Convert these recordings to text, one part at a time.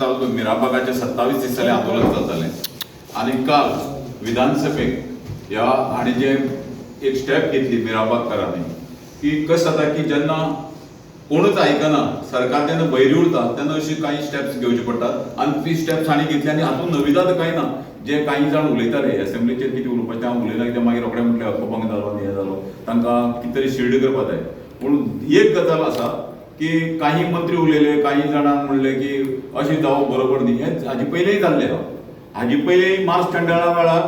चालू मिराबागाचे 27 दीस जाले आंदोलन जातालें आनी काल विधानसभेक ह्या हांणी जे एक स्टेप घेतली मिराबागकारांनी की कशें जाता की जेन्ना कोणूच आयकना, सरकार जेन्ना बहिरी उरता तेन्ना अशी कांय स्टेप्स घेवचे पडटात आनी ती स्टेप्स हांणी घेतली आनी हातूंत नविदाद कांय ना. जे कांय जाण उलयताले एसेंब्लीचेर कितें उलोवपाचें हांव उलयना, कित्याक मागीर रोखडें म्हटलें हक्कभंग जालो आनी हें जालो, तांकां कितें तरी शिल्ड करपा जाय. पूण एक गजाल आसा की काही मंत्री उलयले, काही जाणांक म्हणलें की अशें जावप बरोबर न्ही. हें हाजे पयलींय जाल्लें आहा. हाजे पयलीं मार्च खंडाळा वेळार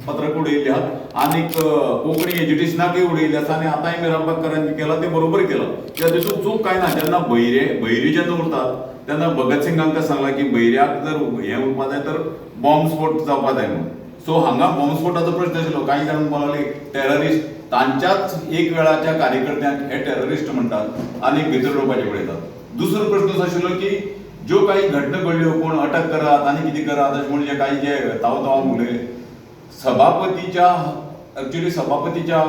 पत्रक उडयल्ली आहात आनीक कोंकणी एज्युकेशनाकय उडयल्ली आसा आनी आतांय मिराबागकारांनी केलां तें बरोबर केलां. कित्याक तितूंत चूक कांय ना. जेन्ना बहिरी जेन्ना उरतात तेन्ना भगत सिंग हांकां सांगलां की बहिऱ्याक जर हें उरपा जाय तर बॉम्ब स्फोट जावपा जाय म्हणून. सो हांगा बॉम्ब स्फोटाचो प्रश्न आशिल्लो. कांय जाण म्हणपाक लागले टेररिस्ट, तांच्याच एक वेळाच्या कार्यकर्त्यांक हे टेररिस्ट म्हणटात आनी भितर उडोवपाचे पळयतात. दुसरो प्रश्न असो आशिल्लो की ज्यो काही घटना घडल्यो, कोण अटक करात आनी कितें करात अशें म्हूण जे काही जे ताव ताव उलयले, सभापतीच्या एक्चुअली सभापतीच्या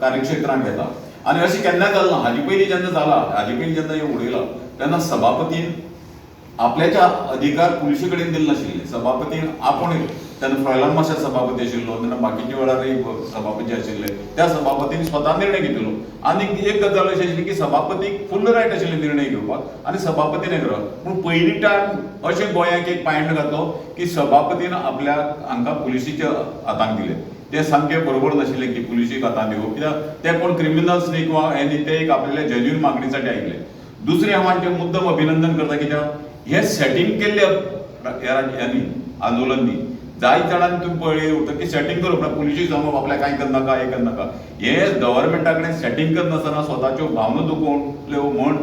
कार्यक्षेत्रांत येता आनी अशें केन्नाय जालें ना. हाजे पयलीं जेन्ना जाला, हाजे पयलीं जेन्ना हें उडयलां तेन्ना सभापतीन आपल्याच्या अधिकार पुलिशे कडेन दिले नाशिल्ले. सभापतीन आपूण तेन्ना फ्रॉयलान माशा सभापती आशिल्लो, तेन्ना बाकीच्या वेळारय सभापती आशिल्ले, त्या सभापतीन स्वता निर्णय घेतिल्लो. आनी एक गजाल अशी आशिल्ली की सभापतीक फुल रायट आशिल्ले निर्णय घेवपाक आनी सभापतीन हें करप. पूण पयली टायम अशें गोंयाक एक पायंड घातलो की सभापतीन आपल्या हांकां पुलिशीच्या हातांत दिले. ते सामकें बरोबर नाशिल्लें की पुलिशीक हातांत दिवप, कित्याक ते कोण क्रिमिनल्स न्ही किंवा हें न्ही, ते एक आपल्या जेन्युइन मागणीसाठी आयिल्ले. दुसरें हांव हांचें मुद्दम अभिनंदन करता, कित्याक हें सेटींग केल्लें ह्या ह्यांनी आंदोलन न्ही. जायत जाणांनी तुमी पळय उरता की सेटींग करप ना, पुलिशीक सांगप आपल्याक कांय करनाका, हें करनाका. हें गव्हर्मेंटा कडेन सेटींग करनासतना स्वताच्यो भावना दुखोवल्यो म्हण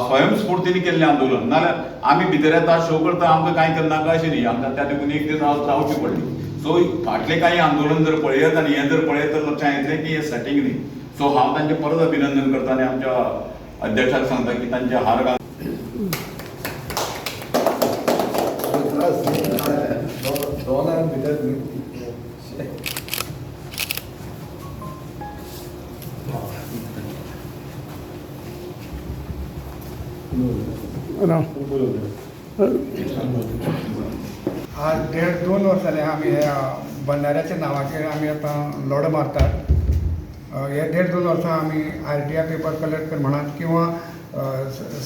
स्वयंस्फूर्तीन केल्लें आंदोलन. नाजाल्यार आमी भितर येता शो करता आमकां कांय करनाका अशें न्ही, आमकां त्या देखून एक दीस रावची पडली. सो फाटलें कांय आंदोलन जर पळयत आनी हें जर पळयत तर लक्षांत येतलें की हें सेटींग न्ही. सो हांव तांचें परत अभिनंदन करता आनी आमच्या अध्यक्षाक सांगता की तांचे हार घाल. दोनां भितर आज 1.5-2 वर्स जालें आमी ह्या बंदाऱ्याच्या नांवाचेर आमी आतां लढो मारतात. हे 1.5-2 वर्सां आमी RTI paper collect कर म्हणात किंवा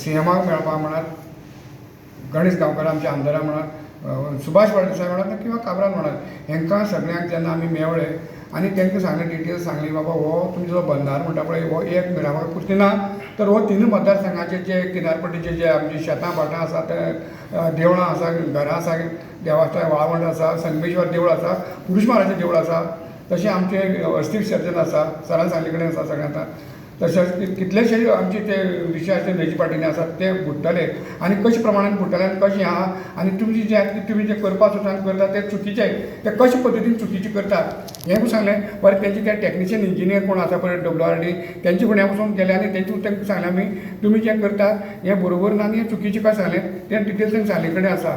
सीएमाक मेळपा म्हणात, गणेश गांवकर आमच्या आमदारा म्हणात, सुभाष फळदेसाय म्हणात किंवा काब्राल म्हणात, हेंकां सगळ्यांक जेन्ना आमी मेवळे आनी तांकां सांगलें, डिटेल्स सांगली, बाबा हो तुमचो जो बंदारो म्हणटा पळय हो एक मिरामार पुरती ना तर हो तिनूय मतदारसंघाचे जे किनारपट्टीचे जे आमची शेतां भाटां आसा, ते देवळां आसा, घरां आसा, देवास्थान वाळवंट आसा, संगमेश्वर देवूळ आसा, पुरुष महाराजाचें देवूळ आसा, तशें आमचें अस्थी विसर्जन आसा सरान सांगले कडेन आसा सगळें. आतां तशेंच कितलेशे आमचे ते विशय आसा न्हंयचे पाटीनी आसात ते बुडटले आनी कशे प्रमाणान बुडटले आनी कशें आहा आनी तुमचे जे तुमी जे करपाक सोदता करता ते चुकीचे, ते कशे पद्दतीन चुकीचे करतात हें सांगलें. बरें तेंचे ते टॅक्निशियन इंजिनियर कोण आसा पळय WRD तेंचे फुडें वचून गेले आनी तेंचे तांकां सांगलें आमी तुमी जें करतात हें बरोबर ना आनी हें चुकीचें कशें सांगलें तें डिटेल्स तांकां सांगले कडेन आसा.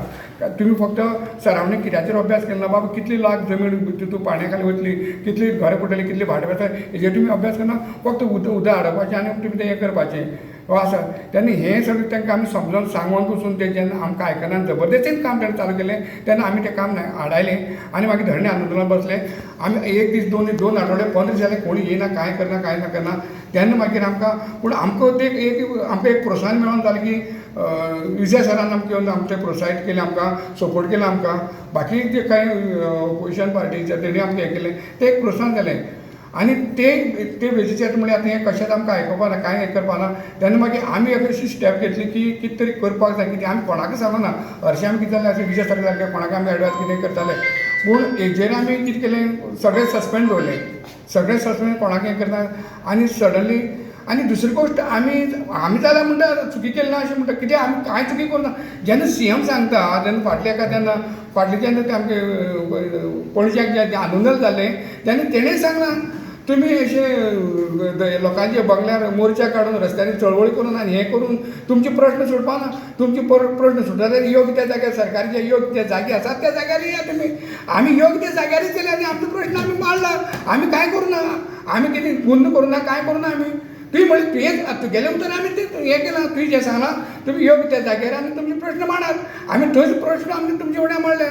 तुमी फक्त सरावंडींग कित्याचेर अभ्यास केलो ना, बाबा कितली लाख जमीन तितून पाण्या खाली वतली, कितली घरां पडटली, कितली भाटां बेसां हेजेर तुमी अभ्यास करना, फक्त उदक हाडपाचें आनी तुमी तें हें करपाचें हो आसा. तेन्ना हें सगळें तांकां आमी समजोन सांगून पसून तें जेन्ना आमकां आयकना जबरदस्तीन काम तेणें चालू केलें तेन्ना आमी तें काम आडायलें आनी मागीर धरणे आंदोलनाक बसले. आमी एक दीस दोन आठवडे 15 दीस जाले कोणी येयना, कांय करना, कांय ना करना. तेन्ना मागीर आमकां पूण आमकां तें एक आमकां एक प्रोत्साहन मेळोन जालें की विजय सरान आमकां येवन आमचें प्रोत्साहीत केलें, आमकां सपोर्ट केलो आमकां. बाकी जे कांय ओपोजिशन पार्टीचे तेणी आमकां हें केलें तें एक प्रोत्साहन जालें आनी ते ते बेजीचेर म्हणल्यार आतां हें कशेंच आमकां आयकुपा ना, कांय हें करपा ना. तेन्ना मागीर आमी एक अशी स्टेप घेतली की कितें तरी करपाक जाय, कितें आमी कोणाकूच सांगना. हरशीं आमी कितें जालें अशें विजय सर सारकें कोणाक आमी एडवायस कितें करताले, पूण हेजेर आमी कितें केलें सगळें सस्पेंड दवरलें, सगळें सस्पेंड कोणाक हें करना. आनी सडनली आनी दुसरी गोश्ट आमी आमी जाल्यार म्हणटा चुकी केली ना अशें म्हणटा, कितें आमी कांय चुकी करूं ना. जेन्ना सीएम सांगता तेन्ना फाटल्या एका तेन्ना फाटलें जेन्ना तें आमचें पणज्याक जें आंदोलन जालें तेन्ना तेणें सांगलां तुमी अशें लोकांचे बंगल्यार मोर्चा काडून रस्त्यांनी चळवळी करून आनी हें करून तुमचे प्रश्न सोडपा ना, तुमचे प्रश्न सुटता जाल्यार योग्य त्या जाग्यार सरकाराचे योग्य त्या जागे आसात त्या जाग्यार या तुमी. आमी योग्य त्या जाग्यारच गेले आनी आमचो प्रश्न आमी मांडला, आमी कांय करूं ना, आमी कितें गुंद करूं ना, कांय करूं ना आमी. तुवें म्हणलें तुवें तुगेलें उतर आमी तें हें केलां, तुवें जें सांगलां तुमी योग्य त्या जाग्यार आनी तुमचे प्रश्न मांडात, आमी थंयच प्रश्न आमी तुमचे फुड्यान मांडले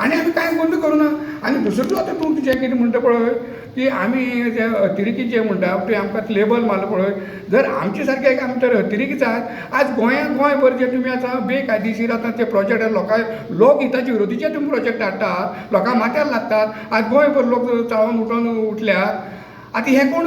आनी आमी कांय बंद करूं ना. आनी दुसरो आतां तूं जें कितें म्हणटा पळय की आमी जे अतिरेकी जे म्हणटा तुवें आमकां लेबल मारलां पळय, जर आमचे सारके आमी तर अतिरेकी जायत आज गोंयांत गोंयभर जे तुमी आतां बेकायदेशीर आतां ते प्रोजेक्ट लोकांक लोकहिताचे विरोधीचे तुमी प्रोजेक्ट हाडटात, लोकांक माथ्यार लागतात, आज गोंयभर लोक चाळोन उठोन उठल्यात, आतां हे कोण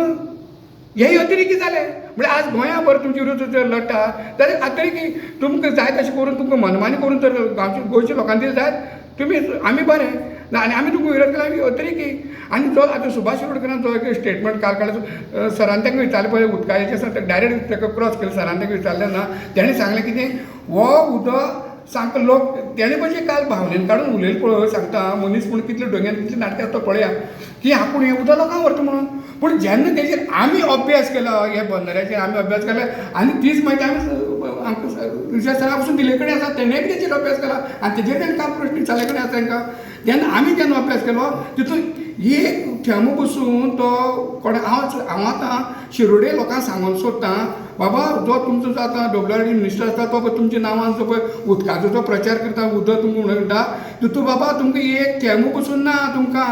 हे अतिरेकी जाले. म्हळ्यार आज गोंयाभर तुमचे विरुद्ध जर लडटा जाल्यार अतिरेकी तुमकां जाय तशें करून तुमकां मनमानी करून तर गांवचे गोंयच्या लोकांक दिले जायत तुमी आमी बरें ना आनी आमी तुमकां विरोध केला आमी अतिरेकी. आनी जो आतां सुभाष शिरोडकरान जो एक स्टेटमेंट काल काडलो सरान तांकां विचारलें पळय उदकाचें आसा तें डायरेक्ट ताका क्रॉस केलें, सरान तांकां विचारलें ना, तेणें सांगलें कितें हो उदक सामको लोक तेणें पळय काल भावनेन काडून उलयलें पळय, सांगता मनीस पूण कितले डोंग्यान कितले नाटकां आसता पळया की आपूण हें उदक लोकांक व्हरता म्हणून. पूण जेन्ना तेजेर आमी अभ्यास केलो हे बंदराचेर आमी अभ्यास केलो आनी तीच म्हायती आमी आमकां विजय सरा पसून दिल्ले कडेन आसा, तेणें बी तेजेर अभ्यास केला आनी तेजेर तेणें कांय प्रश्न विचारले कडेन आसा तांकां. जेन्ना आमी जेन्ना अभ्यास केलो तितून एक थेंबो पसून तो कोण हांव आतां शिरोडे लोकांक सांगूंक सोदतां बाबा जो तुमचो जो आतां डब्ल्यू आर डी मिनिस्टर आसता तो पळय तुमच्या नांवान जो पळय उदकाचो जो प्रचार करता उदक तुमकां म्हणटा तितून बाबा तुमकां एक थेंबो पसून ना, तुमकां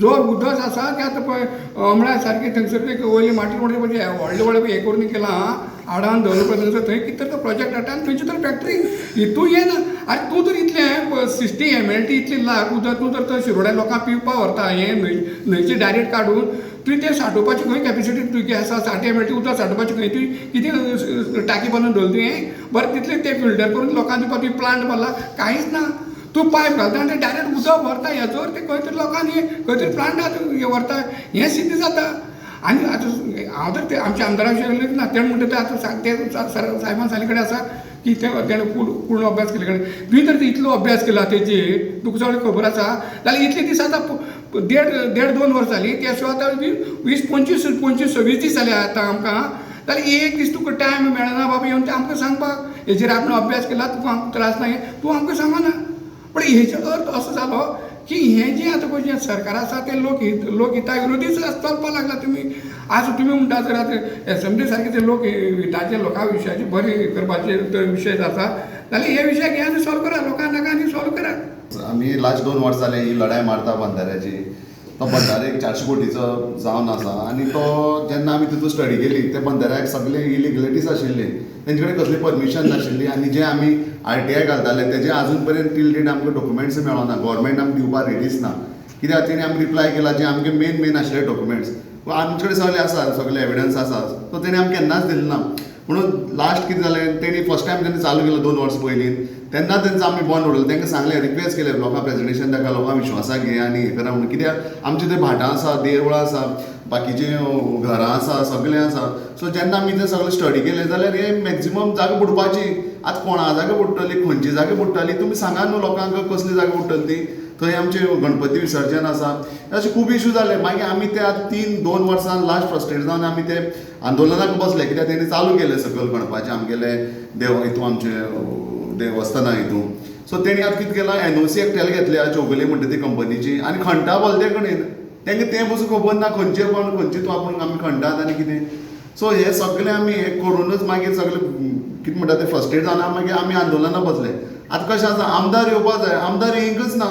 जो उदक आसा तें आतां पळय म्हळ्यार सारकें थंयसर एक वयली माटी म्हणटा पळय व्हडलें व्हडलें हें करून केलां आडान दवरलें पळय थंयसर थंय कितें तर प्रोजेक्ट हाडटा आनी थंयची तर फॅक्टरी हितून येना. आनी तूं तर इतलें 60 MLD इतलें लाख उदक तूं तर थंय शिरोड्या लोकांक पिवपाक व्हरता, हें न्हंयचें डायरेक्ट काडून तुवें तें सांठोवपाची खंय कॅपेसिटी तुगे आसा 60 MLD उदक सांठोवपाची खंय तुवें कितें टाकी बांदून दवरली तुवें बरें तितलें तें फिल्टर करून लोकांक दिवपाक तुवें प्लांट मारला कांयच ना, तूं पायप घालता आनी तें डायरेक्ट उदक व्हरता हेजो ते खंय तरी लोकांनी खंय तरी प्लांटाक हें व्हरता हें सिद्ध जाता. आनी आतां हांव तर ते आमच्या आमदारा विशीं उलयत ना, तेणें म्हणटा तें आतां ते सायबान सांगले कडेन आसा की ते तेणें पूर्ण अभ्यास केल्ले कडेन तुवें तर इतलो अभ्यास केला तेजेर तुका सगळें खबर आसा जाल्यार इतले दीस आतां देड दोन वर्सां जालीं त्या शिवाय आतां 20 25 25 26 दीस जाले आतां आमकां, जाल्यार एक दीस तुका टायम मेळना बाबा येवन तें आमकां सांगपाक हेजेर आपणें अभ्यास केला तुका आमकां त्रास ना हें तूं आमकां सांगना. पूण हेचो अर्थ असो जालो की हें जें आतां पळय जें सरकार आसा तें लोकहित लोकहिता विरोधीच चलपाक लागला. तुमी आज तुमी म्हणटा जर आतां एसेंब्ली सारके ते लोकहिताचे लोकां विशयाचे बरें करपाचे विशय आसा जाल्यार हे विशय घेया आनी सॉल्व करा, लोकांक नाका आनी सॉल्व करात. आमी लास्ट 2 वर्सां जाले ही लढाय मारता बंधाऱ्याची, तो बंधारे एक 400 कोटीचो जावन आसा आनी तो जेन्ना आमी तितून स्टडी केली त्या बंधाऱ्याक सगळे इलिगलिटीज आशिल्ली, तेंचे कडेन कसली परमिशन नाशिल्ली आनी जे आमी RTI घालताले तेजे आजून पर्यंत टील डेट आमकां डॉक्युमेंट्स मेळना, गव्हर्मेंट आमकां दिवपाक रेडीच ना. कित्याक तेणी आमकां रिप्लाय केला जे आमगे मेन मेन आशिल्ले डॉक्युमेंट्स आमचे कडेन सगळे आसा, सगळे एविडन्स आसा, सो तेणी आमकां केन्नाच दिले ना. म्हणून लास्ट कितें जालें तेणी फर्स्ट टायम जेन्ना चालू केलो 2 वर्सां पयलीं तेन्ना तेंचो आमी बंद उडयलो, तांकां सांगलें रिक्वेस्ट केलें लोकांक प्रेजेंटेशन दाखय लोकांक विश्वासाक घे आनी हें करा म्हणून. कित्याक आमचे थंय भाटां आसा, देवळां आसा, बाकीचीं घरां आसा, सगळें आसा. सो जेन्ना आमी तें सगळें स्टडी केलें जाल्यार हे मॅक्झिमम जागे बुडपाची, आतां कोणा जागे बुडटली, खंयची जागे बुडटली तुमी सांगा न्हू लोकांक कसली जागे बुडटली ती. थंय आमचें गणपती विसर्जन आसा, अशे खूब इशू जाले. मागीर आमी ते आतां 3-2 वर्सां लास्ट फ्रस्ट्रेट जावन आमी ते आंदोलनाक बसले, कित्याक तेणी चालू केलें सकयल खणपाचें आमगेलें देव हितून आमचें देवस्थाना हितून. सो तेणी आतां कितें केलां NOC एकट्याले घेतल्या चौगुले म्हणटा ती कंपनीची आनी खणटा भलते कडेन, तांकां तें पसून खबर ना खंयचें कोण खंयचें तूं आपूण आमी खणटात आनी कितें. सो हे सगळें आमी हें करूनच मागीर सगळें कितें म्हणटा तें फ्रस्ट्रेट जावन मागीर आमी आंदोलनाक बसले. आतां कशें आसा आमदार येवपा जाय, आमदार येयकच ना,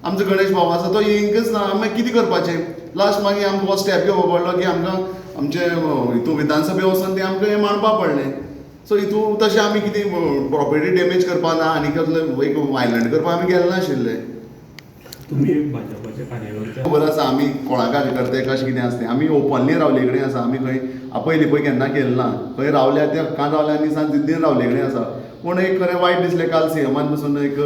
आमचो गणेश बाबा आसा तो येयकच ना, आमी कितें करपाचें. लास्ट मागीर आमकां हो स्टेप घेवपा पडलो की आमकां आमचे हितून विधानसभे वचोन तें आमकां हें मांडपा पडलें. सो हितून तशें आमी कितें प्रॉपर्टी डॅमेज करपा ना आनी कसलें एक वायलंट करपा आमी गेले नाशिल्ले. तुमी एक भाजपाचे कार्यकर्ते खबर आसा आमी कोणा कार्यकर्ते कशें कितें आसता, आमी ओपनली रावले कडेन आसा, आमी खंय आपयली पळय केन्ना केलें ना, खंय रावल्या ते हक्कान रावल्या आनी सान जिद्दीन रावले कडेन आसा. पूण एक खरें वायट दिसलें काल सीएमान पसून एक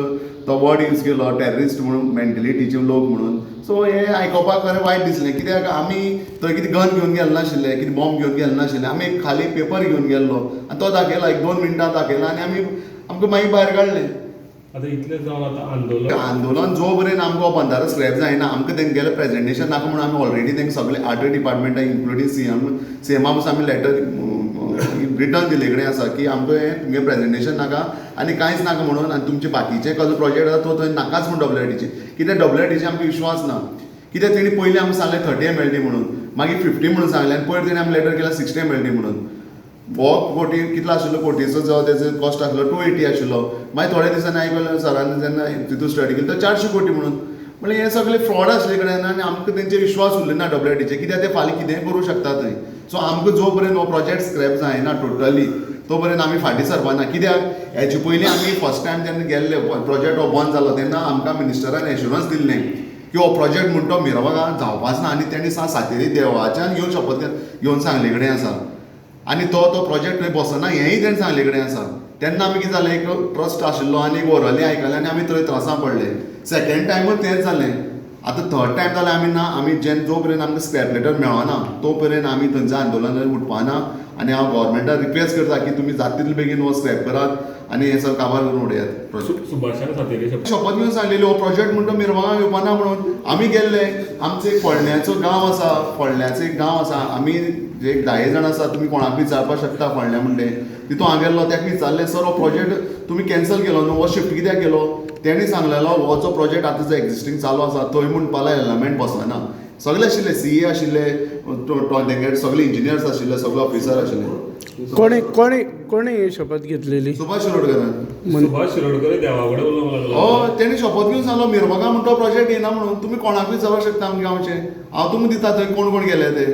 तो वर्ड यूज केलो टॅररिस्ट म्हणून, मेंटलिटीचे लोक म्हणून. सो हें आयकोपाक खरें वायट दिसलें, कित्याक आमी थंय कितें गन घेवन गेले नाशिल्ले, कितें बॉम्ब घेवन गेले नाशिल्ले, आमी एक खाली पेपर घेवन गेल्लो आनी तो दाखयला 1-2 मिनटां दाखयला आनी आमी आमकां मागीर भायर काडलें. आतां इतलें जावन आतां आंदोलन आंदोलन जो पर्यंत आमकां हो बंधारो स्क्रॅप जायना, आमकां तेंगेलें प्रेजेंटेशन नाका म्हणून आमी ऑलरेडी तेंकां सगळे आठय डिपार्टमेंटां इन्क्लुडींग सीएमा पसून आमी लेटर रिटर्न दिल्ले कडेन आसा की आमकां हें तुमगें प्रेजेंटेशन नाका आनी कांयच नाका म्हणून, आनी तुमचे बाकीचे कसलो प्रोजेक्ट आसा तो थंय नाकाच म्हूण डब्ल्यूआरडीचे, कित्याक डब्ल्यूआरडीचे आमकां विश्वास ना, कित्याक तेणी पयलीं आमकां सांगलें 30 MLD म्हणून, मागीर 50 म्हणून सांगलें आनी पयर तेणी आमी लेटर केला 60 MLD म्हणून. हो कोटी कितलो आशिल्लो कोटीचो जो तेजो कॉस्ट आसलो 280 आशिल्लो. मागीर थोड्या दिसांनी आयकलें सरान जेन्ना तितून स्टडी केली तो 400 कोटी म्हणून. म्हणल्यार हे सगळे फ्रॉड आसले कडेन आनी आमकां तेंचेर विश्वास उरले ना WIDचे, कित्याक ते फाल्यां कितेंय करूं शकता थंय. सो आमकां जो पर्यंत हो प्रोजेक्ट स्क्रॅप जायना टोटली तो पर्यंत आमी फाटीं सरपाना. कित्याक हेचे पयलीं आमी फर्स्ट टायम जेन्ना गेल्ले प्रोजेक्ट हो बंद जालो तेन्ना आमकां मिनिस्टरान एश्युरन्स दिल्लें की हो प्रोजेक्ट म्हणटा तो मिराबागान जावपाच ना आनी तेणी सातेरी देवाच्यान घेवन शपथ घेवन सांगले कडेन आसा आनी तो तो प्रोजेक्ट थंय बसना हेंय तेणें सांगले कडेन आसा. तेन्ना आमी कितें जालें, एक ट्रस्ट आशिल्लो आनी एक ओरली आयकलें आनी आमी थंय त्रासां पडले. सेकेंड टायमूय तेंच जालें. आतां थर्ड टायम जाल्यार आमी ना, आमी जेन्ना जो पर्यंत आमकां स्क्रॅप लेटर मेळना तो पर्यंत आमी थंयचें आंदोलन उठपाना आनी हांव गव्हर्मेंटाक रिक्वेस्ट करता की तुमी जाता तितले बेगीन हो स्क्रॅप करात आनी हें सगळें काबार करून उडयात प्रोजेक्ट. सुभाषान सातेरी शपथ घेवन सांगलेली हो प्रोजेक्ट म्हणटा मिरबागां येवपाना म्हणून. आमी गेल्ले, आमचो एक फळण्याचो गांव आसा, फळण्याचो एक गांव आसा, आमी एक 10 जाण आसा, तुमी कोणाक विचारपाक शकता फळण्या म्हणटे. तितून हांव गेल्लो ताका विचारलें, सर हो प्रोजेक्ट तुमी कॅन्सल केलो न्हू, हो शिफ्ट कित्याक केलो? तेणी सांगलेलो हो जो प्रोजेक्ट आतां जो एक्झिस्टींग चालू आसा थंय म्हणपा लागले एलमेंट बसना. सगळे आशिल्ले, CA आशिल्ले, तेंगे सगळे इंजिनियर्स आशिल्ले, सगळे ऑफिसर आशिल्ले. कोणे कोणे कोणे ही शपथ घेतलेली? सुभाष शिरोडकरान. सुभाष शिरोडकर देवा कडेन उलोवंक लागलो. हय, तेणी शपथ घेवन सांगलो मिरबागा म्हणटा तो प्रोजेक्ट येना म्हणून. तुमी कोणाक विचारपाक शकता आमच्या गांवचे, हांव तुमकां दिता थंय कोण कोण गेले ते,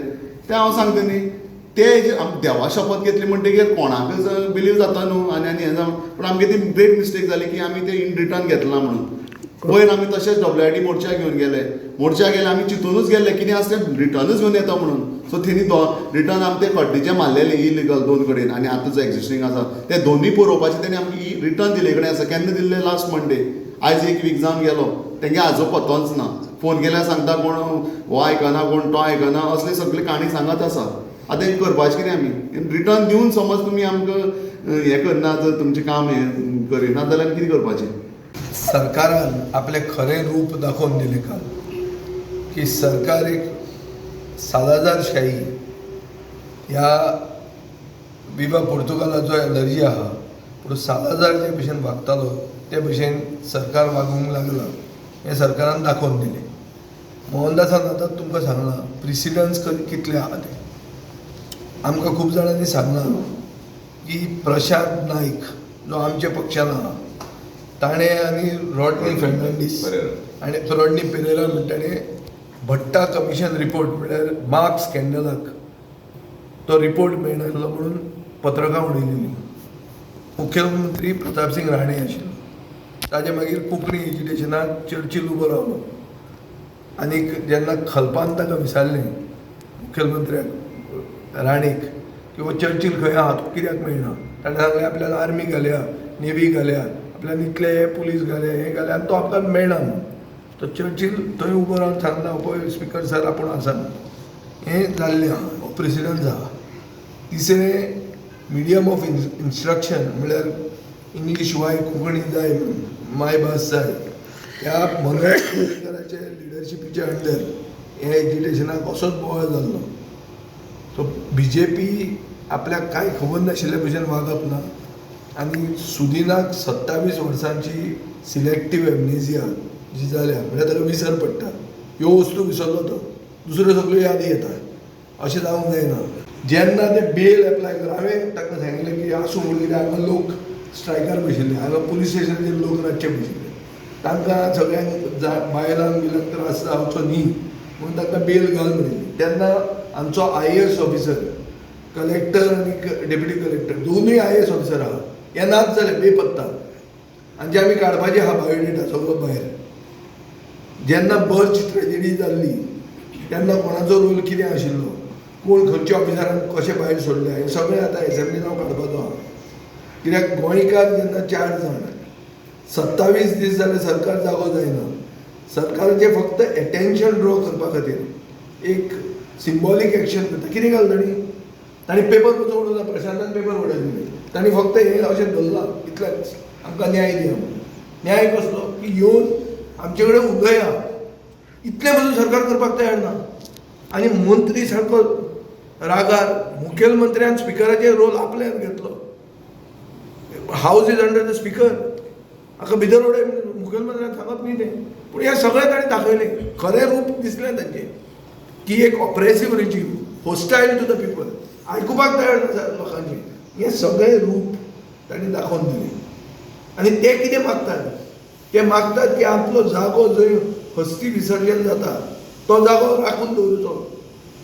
ते हांव सांगता न्ही. ते देवा शपथ घेतली म्हणटकीर कोणाकच बिलीव जाता न्हू आनी आनी हें जावन. पूण आमगे ती ग्रेट मिस्टेक जाली की आमी ते इन रिटर्न घेतला म्हणून. पयर आमी तशेंच WID मोर्चा घेवन गेले, मोर्चा गेले आमी चिंतूनच गेल्ले कितें आसा तें रिटर्नूच घेवन येता म्हणून. सो तेणी रिटर्न आमी ते खड्डे जे मारलेले इलिगल दोन कडेन आनी आतां जो एक्झिस्टींग आसा ते दोनूय पुरोवपाचे तेणी आमकां रिटर्न दिले कडेन आसा. केन्ना दिल्ले? Last Monday. आयज एक वीक जावन गेलो, तेंगे आजो पत्तोच ना. फोन केल्यार सांगता कोण हो आयकना कोण तो आयकना, असली सगळी काणी सांगत आसा. आतां हें करपाचें कितें आमी? रिटर्न दिवन समज तुमी आमकां हें करना जर तुमचें काम हें करिना जाल्यार कितें करपाचें? सरकारान आपलें खरें रूप दाखोवन दिलें काल, की सरकार एक सालादारशाही ह्या विवा पुर्तुगालाचो एलर्जी आहा, पूण सालादार जे भशेन वागतालो ते भशेन सरकार वागूंक लागलां हें सरकारान दाखोवन दिलें. मोहनदासान आतां तुमकां सांगलां प्रिसिडन्स कितले आहा ते. आमकां खूब जाणांनी सांगलां की प्रशांत नायक जो आमच्या पक्षान आहा ताणें आनी रॉडनी फेर्नांडीस आनी रॉडनी पेरेरा म्हण ताणें भट्टा कमिशन रिपोर्ट म्हळ्यार मार्क स्कॅन्डलाक तो रिपोर्ट मेळनासलो म्हणून पत्रकां उडयलेलीं. मुख्यमंत्री प्रतापसिंग राणे आशिल्लो, ताजे मागीर कोंकणी एजिटेशनाक चर्चील उबो रावलो आनीक जेन्ना खलपान ताका विचारलें मुख्यमंत्र्याक राणेक की हो चर्चील खंय आहा, तो कित्याक मेळना, ताणें सांगलें आपल्यान आर्मी घाल्या, नेवी घाल्या, आपल्यान इतले पुलीस घाले, हें घाले आनी तो आमकां मेळना म्हणून. तो चर्चील थंय उबो रावन सांगला पळय स्पिकर सर आपूण आसा. हें जाल्लें आहा, हो प्रेसिडंट आहा. तिसरें मिडियम ऑफ इन्स्ट्रक्शन म्हळ्यार इंग्लीश वाय कोंकणी जाय, मायभास जाय, ह्या मनोज पर्रीकराचे लिडरशिपीच्या अंडर हे एजिटेशनाक असोच बोवाळ जाल्लो. सो BJP आपल्याक कांय खबर नाशिल्ले भशेन वागप ना आनी सुदिनाक 27 वर्सांची सिलेक्टीव एमनेजिया जी जाल्या म्हळ्यार ताका विसर पडटा, ह्यो वस्तू विसरलो तो दुसऱ्यो सगळ्यो यादी येता, अशें जावंक जायना. जेन्ना ते बेल एप्लाय कर, हांवें तांकां सांगिल्लें की आसूं म्हणून कित्याक हांगा लोक स्ट्रायकार बशिल्ले, हांगा पुलीस स्टेशनाचेर लोक रातचे बशिल्ले, तांकां सगळ्यांक बायलांक बिलांक त्रास जावचो न्ही म्हणून तांकां बेल घाल म्हणिल्ली. तेन्ना आमचो IAS officer, collector आनी डेप्युटी कलेक्टर दोनूय IAS officer आहा, हे नाच जाले बेपत्ता आनी जे आमी काडपाचे आहा बायोडेटा सगळो भायर. जेन्ना बर्च ट्रेजिडी जाल्ली तेन्ना कोणाचो रोल कितें आशिल्लो, कोण खंयच्या ऑफिसरान कशें भायर सोडले, हें सगळें आतां एसेंब्लीन हांव काडपाचो आहा. कित्याक गोंयकार जेन्ना 4 जाण 27 दीस जाले सरकार जागो जायना, सरकाराचें फक्त एटेन्शन ड्रॉ करपा खातीर एक सिंबॉलीक एक्शन करता. कितें घाल तांणी, तांणी पेपर पसून उडोवना, प्रशांतान पेपर उडयले, तांणी फक्त हें अशें धरलां इतलेंच, आमकां न्याय दिया म्हणून. न्याय कसलो की येवन आमचे कडेन उलया, इतलें पसून सरकार करपाक तयार ना. आनी मंत्री सारको रागार, मुखेलमंत्र्यान स्पिकराचेर रोल आपल्यान घेतलो, house is under the speaker, हाका भितर उडय मुखेलमंत्र्यान सांगप न्ही तें. पूण हें सगळें ताणें दाखयलें, खरें रूप दिसलें तांचें. की एक oppressive regime, hostile to the people, आयकुपाक तयार ना लोकांचें, हें सगळें रूप तांणी दाखोवन दिलें. आनी ते कितें मागतात, ते मागतात की आपलो जागो जंय हस्ती विसर्जन जाता तो जागो राखून दवरुचो,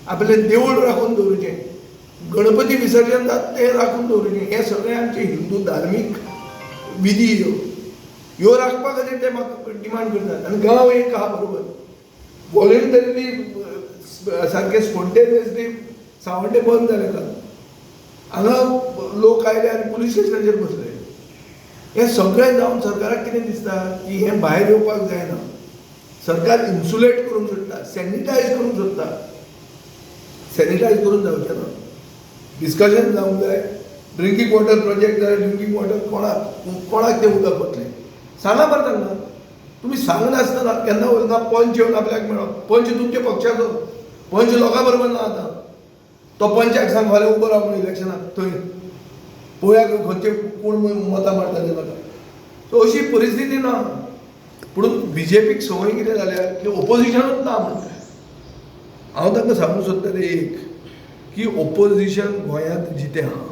आपलें देवूळ राखून दवरुचें, गणपती विसर्जन जाता तें राखून दवरुचें. हें सगळें आमचे हिंदू धार्मीक विधी ह्यो ह्यो राखपा खातीर ते म्हाका डिमांड करतात. आनी गांव एक आहा बरोबर वॉलंटरीली सारकें स्पोन्टेनियसली सावंडे बंद जालें काल. हांगा लोक आयले आनी पुलीस स्टेशनाचेर बसले. हें सगळें जावन सरकाराक कितें दिसता की हें भायर येवपाक जायना, सरकार इन्सुलेट करूंक सोदता, सॅनिटायज करूंक सोदता. सॅनिटायज करून जावचें ना, डिस्कशन जावंक जाय. ड्रिंकींग वॉटर प्रोजेक्ट जाल्यार ड्रिंकींग वॉटर कोणाक कोणाक तें उदक वतलें सांगा मरे तांकां. तुमी सांगनासतना केन्ना वयता पंच येवन आपल्याक मेळो, पंच तुमच्या पक्षाचो, पंच लोकां बरोबर ना आतां. तो पंचाक सांग फाल्यां उबो राव म्हणून इलेक्शनाक, थंय पळोवया खंयचे कोण मतां मारता ते ताका. सो अशी परिस्थिती ना. पूण बीजेपीक संवय कितें जाल्या की ओपोजिशनूच ना म्हणटा. हांव तांकां सांगूंक सोदता तें एक की ओपोजिशन गोंयांत जितें आहा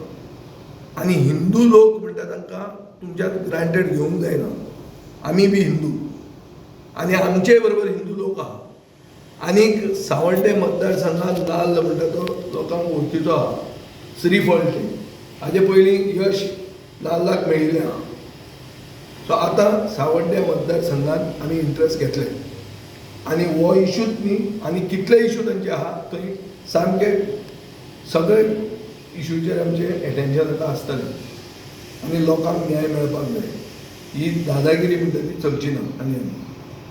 आनी हिंदू लोक म्हणटा तांकां तुमच्यान ग्रांटेड घेवंक जायना. आमी बी हिंदू आनी आमचे बरोबर हिंदू लोक आहा. आनीक सावड्डे मतदारसंघात नाल्ल म्हणटा तो लोकांक वळखीचो आहा, श्रीफळ ते हाजे पयलीं यश नाल्लाक मेळिल्लें आहा. सो आतां सावड्डे मतदारसंघात आमी इंट्रस्ट घेतले आनी हो इशूच न्ही आनी कितले इशू तांचे आहा थंय सामके सगळे इशूचेर आमचें एटेन्शन आतां आसतलें आनी लोकांक न्याय मेळपाक जाय. ही दादागिरी म्हणटा ती चलची ना. आनी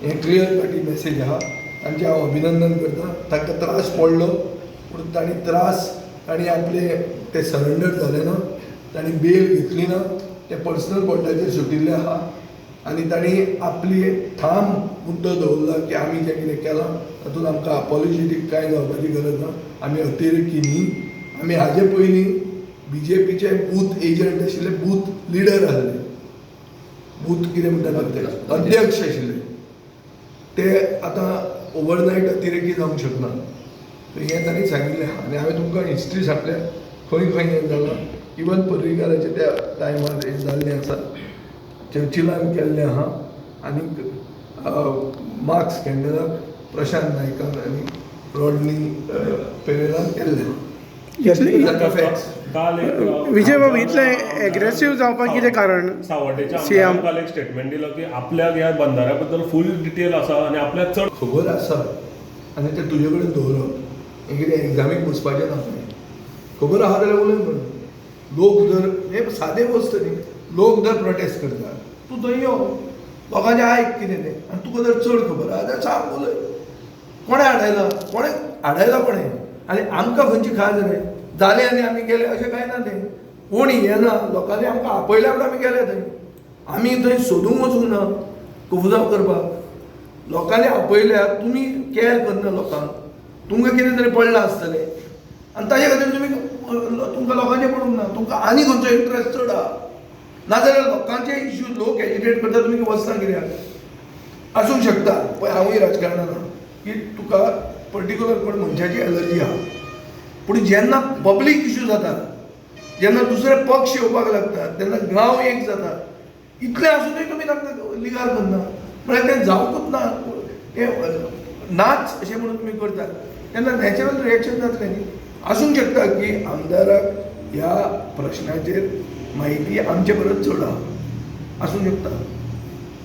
हें क्लियर कट ही मॅसेज आहा. तांचें हांव अभिनंदन करता. तांकां त्रास पडलो पूण तांणी त्रास तांणी आपले ते सरेंडर जाले ना, तांणी बेल घेतली ना, ते पर्सनल बॉन्डाचेर सुटिल्ले आहा आनी तांणी आपली ठाम मुद्दो दवरला की आमी जें कितें केलां तातूंत आमकां अपॉलॉजेटीक कांय जावपाची गरज ना, आमी अतिरेकी न्ही. आमी हाजे पयलीं बीजेपीचे बूथ एजंट आशिल्ले, बूथ लिडर आसले, बूथ कितें म्हणटात ते अध्यक्ष आशिल्ले, ते आतां ओवरनायट अतिरेकी जावंक शकना. हें तांणी सांगिल्लें आहा आनी हांवें तुमकां हिस्ट्री सांगल्या खंय खंय हें जालां. इवन पर्रीकाराच्या त्या टायमार हें जाल्लें आसा, चर्चिलान केल्लें आहा आनी मार्क्स स्कँडलाक प्रशांत नायकान आनी रॉडनी पेरेरान केल्लें आहा. काल एक विजय बाबू, इतलें एग्रेसीव जावपाक कितें कारण? सावड्डेच्या आमदारान काल एक स्टेटमेंट दिलो की आपल्याक ह्या बंधाऱ्या बद्दल फूल डिटेल आसा आनी आपल्याक चड खबर आसा आनी तें तुजे कडेन दवरप हें कितें एग्जामीक बसपाचें ना. खबर आहा जाल्यार उलय म्हणून. लोक जर हें सादें वस्त न्ही, लोक जर प्रोटेस्ट करता तूं थंय यो, लोकांचें आयक कितें तें, आनी तुका जर चड खबर आहा जाल्यार सांग, उलय. कोणें हाडयलां, कोणें हाडयलां कोणें आनी आमकां खंयची खाज रे जालें आनी आमी गेले अशें कांय ना. तें कोण येना, लोकांनी आमकां आपयल्या म्हूण आमी गेले थंय. आमी थंय सोदूंक वचूंक ना कोफुजांव करपाक. लोकांनी आपयल्या, तुमी कॅर करना लोकांक, तुमकां कितें तरी पडलां आसतलें आनी ताजे खातीर तुमी तुमकां लोकांचें पडूंक ना, तुमकां आनी खंयचो इंट्रस्ट चड आहा. नाजाल्यार लोकांचे इश्यू लोक एजिटेट करता, तुमी वचना कित्याक आसूंक शकता. पळय हांवूय राजकारणान आहा की तुका पर्टिक्युलर कोण मनशाची एलर्जी आहा, पूण जेन्ना पब्लीक इश्यू जाता, जेन्ना दुसरे पक्ष येवपाक लागतात, तेन्ना गांव एक जाता, इतलें आसुनूय तुमी तांकां लिगार करना, म्हळ्यार तें जावंकूच ना, तें नाच अशें म्हणून तुमी करतात तेन्ना नॅचरल रिएक्शन जातलें न्ही. आसूंक शकता की आमदाराक ह्या प्रश्नाचेर म्हायती आमचे परस चड आहा, आसूंक शकता,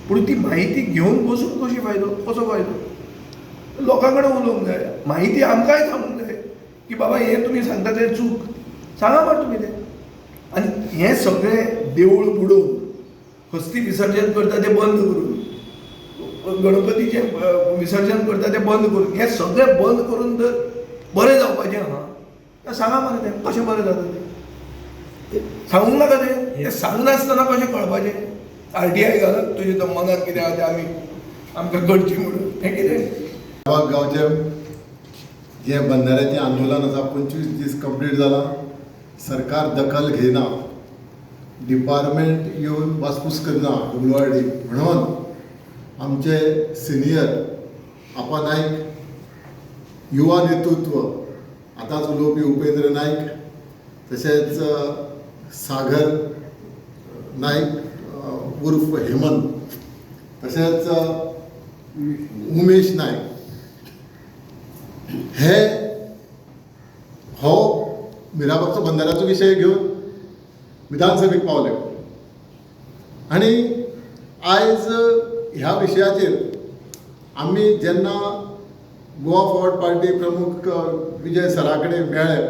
पूण ती म्हायती घेवन बसून कशी फायदो, कसो फायदो? लोकां कडेन उलोवंक जाय, म्हायती आमकांय सांगूंक जाय की बाबा हें तुमी सांगता तें चूक, सांगा मरे तुमी तें. आनी हें सगळें देवूळ बुडोवन हस्ती विसर्जन करता तें बंद करून, गणपतीचें विसर्जन करता तें बंद करून, हें सगळें बंद करून जर बरें जावपाचें आहा जाल्यार सांगा मरे तें कशें बरें जाता तें, सांगूंक नाका तें. तें सांगनासतना कशें कळपाचें? RTI घालत तुजें तो मनांत कितें आहा तें आमी आमकां कळचें म्हणून हें कितें. गांवचें जें बंधाऱ्याचें आंदोलन आसा 25 दीस कंप्लीट जालां. सरकार दखल घेयना, डिपार्टमेंट येवन वासपूस करना उगलवाडी, म्हणून आमचे सिनियर आपा नायक युवा नेतृत्व आतांच उलोवपी उपेंद्र नायक, तशेंच सागर नायक उर्फ हेमंत, तशेंच उमेश नायक हे हो मिराबागचो बंदाऱ्याचो विशय घेवन विधानसभेक पावले आनी आयज ह्या विशयाचेर आमी जेन्ना गोवा फॉरवर्ड पार्टी प्रमुख विजय सरा कडेन मेळ्ळे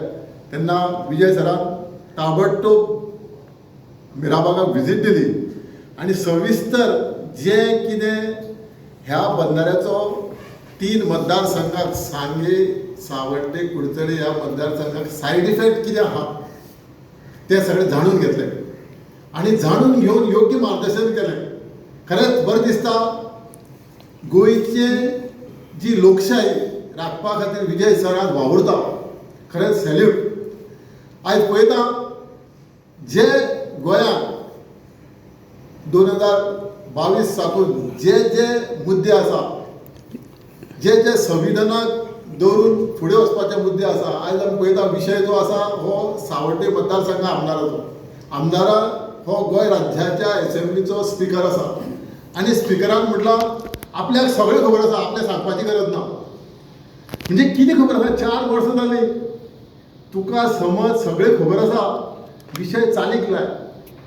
तेन्ना विजय सरान ताबडतोब मिराबागाक विजीट दिली आनी सविस्तर जें कितें ह्या बंदाऱ्याचो 3 मतदारसंघाक सांगे, सावड्डे, कुडचडे ह्या मतदारसंघाक सायड इफेक्ट कितें आहा तें सगळें जाणून घेतलें आनी जाणून घेवन योग्य मार्गदर्शन केलें. खरेंच बरें दिसता गोंयचे जी लोकशाही राखपा खातीर विजय सरान वावुरता, खरेंच सॅल्यूट. आयज पळयता जे गोंयांत 2022 साकून जे जे मुद्दे आसा, जे जे संविधानाक दवरून फुडें वचपाचे मुद्दे आसा, आयज आमी पळयता विशय जो आसा हो सावड्डे मतदारसंघा आमदाराचो. आमदारा हो गोंय राज्याच्या एसेंब्लीचो स्पिकर आसा आनी स्पिकरान म्हटलां आपल्याक सगळें खबर आसा, आपल्याक सांगपाची गरज ना. म्हणजे कितें खबर आसा, 4 वर्सां जालीं तुका समज सगळें खबर आसा, विशय चालीक लाय.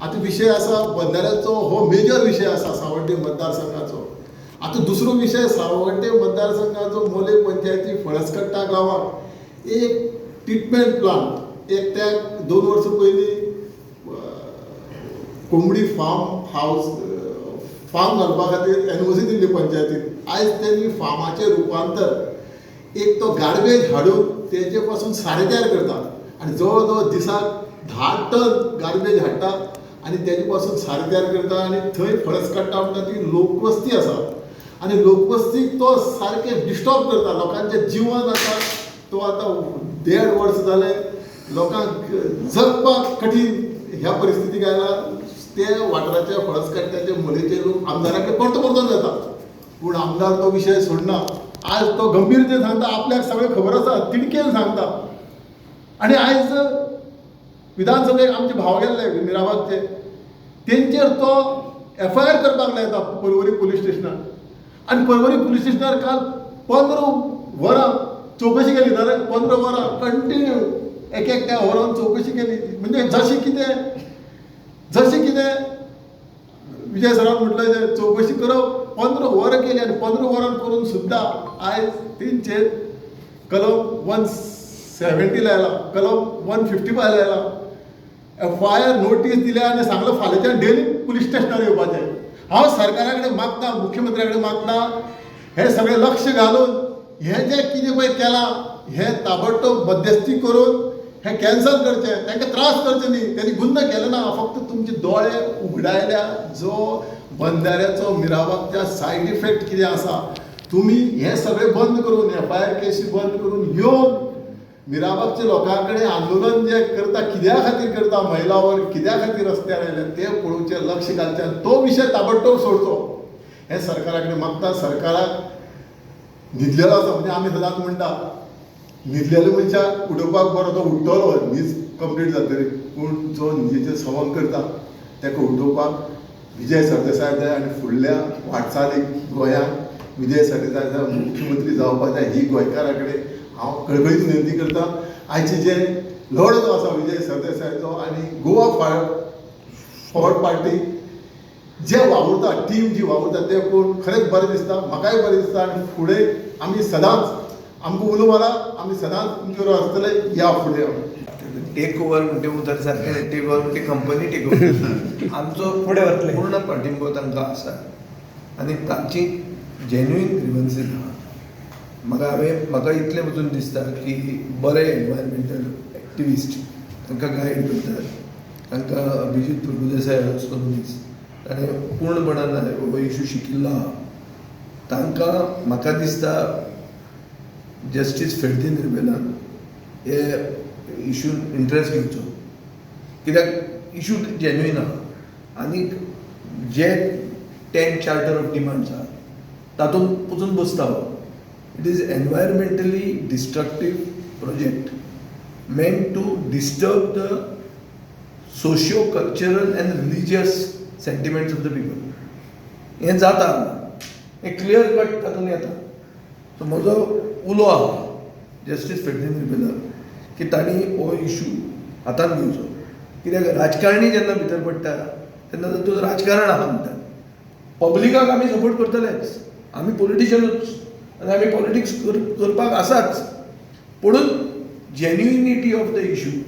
आतां विशय आसा बंदाऱ्याचो, हो मेजर विशय आसा सावड्डे मतदारसंघाचो. आतां दुसरो विशय सावड्डे मतदारसंघाचो मोले पंचायती फळसकट्टा गांवाक एक ट्रिटमेंट प्लांट एक त्या 2 वर्सां पयलीं कोंबडी फार्म हावस फार्म घालपा खातीर एनओसी दिल्ली पंचायतीन. आयज तेणी फार्माचें रुपांतर एक तो गार्बेज हाडून तेजे पासून सारें तयार करता आनी जवळ जवळ दिसाक 10 टन गार्बेज हाडटा आनी तेजे पासून सारें तयार करता आनी थंय फळसकट्टा म्हणटा ती लोकवस्ती आसा आनी लोकवस्तीक तो सारकें डिस्टर्ब करता. लोकांचें जिवन आतां तो आतां 1.5 वर्स जालें लोकांक जगपाक कठीण ह्या परिस्थितीक आयला. ते वाठाराचे फळसकट्ट्याचे मोलेचे लोक आमदारा कडेन परतो परतून येता, पूण आमदार तो विशय सोडना. आज तो गंभीरतेन सांगता, आपल्याक सगळें खबर आसा, तिडकेन सांगता. आनी आयज विधानसभेक आमचे भाव गेल्ले मिराबागचे, तेंचेर तो एफआयआर करपाक लायता पर्वरी पुलीस स्टेशनार. आनी पर्वरी पुलीस स्टेशनार काल 15 वरां चवकशी केली, जाल्यार 15 वरां कंटिन्यू एक एकट्या व्हरोन चवकशी केली. म्हणजे जशें कितें विजय सरान म्हटलें चवकशी करप, 15 वरां केली आनी 15 वरां करून सुद्दां आयज तेंचेर कलम 170 लायला, कलम 155 लायला, एफआयआर नोटीस दिल्या आनी सांगलां फाल्यांच्यान डेली पुलीस स्टेशनार येवपाचें. हांव सरकारा कडेन मागता, मुख्यमंत्र्या कडेन मागता, हें सगळें लक्ष घालून हें जें कितें पळय केलां हें ताबडतोब मध्यस्थी करून हें कॅन्सल करचें, तांकां त्रास करचे न्ही. तेणी गुन्हा केलो ना, फक्त तुमचे दोळे उगडायल्या जो बंदाऱ्याचो मिराबागच्या सायड इफेक्ट कितें आसा तुमी हें सगळें बंद करून एफआयआर केसी बंद करून येवन मिराबागच्या लोकां कडेन आंदोलन जें करता कित्या खातीर करता, महिला वर्ग कित्या खातीर रस्त्यार आयले तें पळोवचें, लक्ष घालचें आनी तो विशय ताबडतोब सोडचो हें सरकारा कडेन मागता. सरकाराक न्हिदलेलो आसा, म्हणजे आमी सदांच म्हणटा न्हिदलेल्या मनशाक उठोवपाक बरो, तो उठ्ठलो न्हीद कंप्लीट जातली, पूण जो न्हिदेचें सवंग करता ताका उठोवपाक विजय सरदेसाय जाय आनी फुडल्या वाटचालीक गोंयांत विजय सरदेसाय जाय मुख्यमंत्री जावपाक जाय ही गोंयकारां कडेन हांव कळकळीची विनंती करता. आयचे जे लढो जो आसा विजय सरदेसायाचो आनी गोवा फॉरवर्ड पार्टी जे वावुरता, टीम जी वावुरता तें पळोवन खरेंच बरें दिसता, म्हाकाय बरें दिसता. आनी फुडें आमी सदांच आमकां उलो मारा, आमी सदांच तुमचे बरोबर आसतले. या फुडें टेक ओवर म्हणटे उतर सारकें, टेक ओवर म्हणजे कंपनी टेक ओवर. आमचो फुडें वतले पूर्ण पाठिंबो तांकां आसा आनी तांची जेन्युइन ग्रिवन्सीस आहा. म्हाका इतलें पसून दिसता की बरे एनवायरमेंटल एक्टिविस्ट तांकां गायड करतात, तांकां अभिजीत प्रभुदेसाय असलो मनीस ताणें पूर्णपणान हो इशू शिकिल्लो आहा. तांकां म्हाका दिसता जस्टीस फेर्दीन रिबेलान हे इशून इंट्रस्ट घेवचो, कित्याक इशू जेन्युइन आहा आनी जे 10 चार्टर ऑफ डिमांड्स आहा तातूंत पसून बसता हो. It is environmentally destructive project meant to disturb the socio cultural and religious sentiments of the people. हें जाता, हें क्लियर कट तातूंत येता. सो म्हजो उलो आहा जस्टीस फेर्दिनांद रिबेलो की तांणी हो इशू हातांत घेवचो, कित्याक राजकारणी जेन्ना भितर पडटा तेन्ना तातूंत राजकारण आहा म्हणटात. पब्लिकाक आमी सपोर्ट करतलेच, आमी पॉलिटिशियनूच आनी आमी पॉलिटिक्स करपाक आसाच, पुणून genuinity of the issue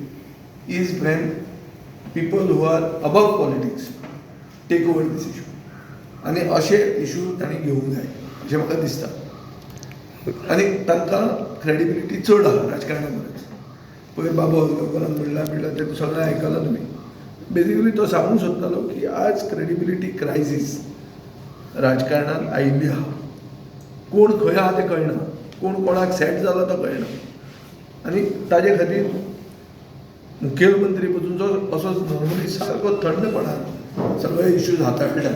is when people who are above politics take over this issue. आनी अशे इशू तांणी घेवंक जाय अशें म्हाका दिसता आनी तांकां क्रेडिबिलिटी चड आहा राजकारण्या परस. पयर बाबू आजगांवकारान म्हणलां बिडलां तें सगळें आयकलां तुमी. बेजिकली तो सांगूंक सोदतालो की आज क्रेडिबिलिटी क्रायसीस राजकारणान आयिल्ली आहा. कोण खंय आहा तें कळना, कोण कोणाक सेट जाला तो कळना आनी ताजे खातीर मुखेलमंत्री पसून जो असो नॉर्मली सारको थंडपणान सगळे इश्यूज हाताळटा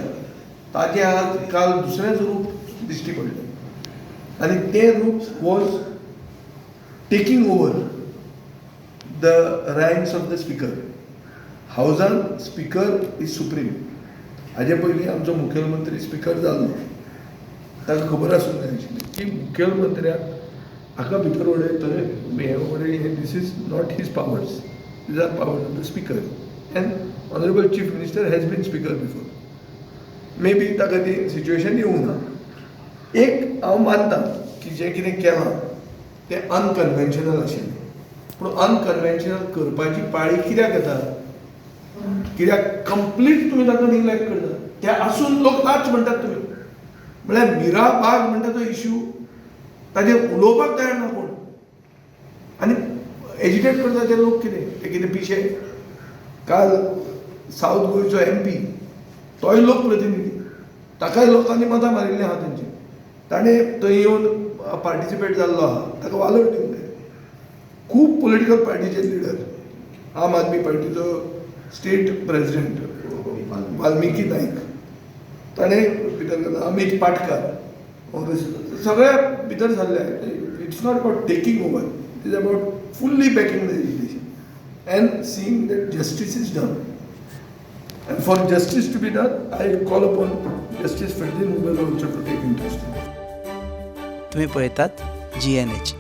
ताजें आज काल दुसरेंच रूप दिश्टी पडलें आनी तें रूप was taking over the ranks of the speaker. हावजान speaker is supreme. हाजे पयलीं आमचो मुखेलमंत्री स्पिकर जाल्लो, ताका खबर आसूंक जाय आशिल्लें की मुखेलमंत्र्याक हाका भितर उडय थंय हें उडय, हें this is not his powers, these are powers of the speaker and honourable chief minister has been speaker before. Maybe ताका ती सिच्युएशन येवंक ना. एक हांव मानता की जें कितें केलां तें अनकन्वेन्शनल आशिल्लें, पूण अनकन्वेन्शनल करपाची पाळी कित्याक येता? कित्याक कंप्लीट तुमी तांकां निग्लेक्ट करता. ते आसून लोक नाच म्हणटात तुमी. म्हळ्यार मिरा बाग म्हणटा तो इशू ताजेर उलोवपाक तयार ना कोण आनी एजिटेट करता ते लोक कितें ते कितें पिशे? काल सावथ गोंयचो एमपी, तोय लोकप्रतिनिधी, ताकाय लोकांनी मतां मारिल्लीं आहा तेंची, ताणें थंय येवन पार्टिसिपेट जाल्लो आहा, ताका वालोर दिवंक जाय. खूब पॉलिटिकल पार्टीचे लिडर, आम आदमी पार्टीचो स्टेट प्रेजिडेंट वाल्मिकी नायक ताणें भितर घातला, अमीत पाटकार काँग्रेस, सगळे भितर सरले. It's not about taking over, it is about fully backing the agitation and seeing that justice is done. And for justice to be done, I call upon Justice Ferdinand Rebello also to take interest in it. तुम्ही पळयतात GNH.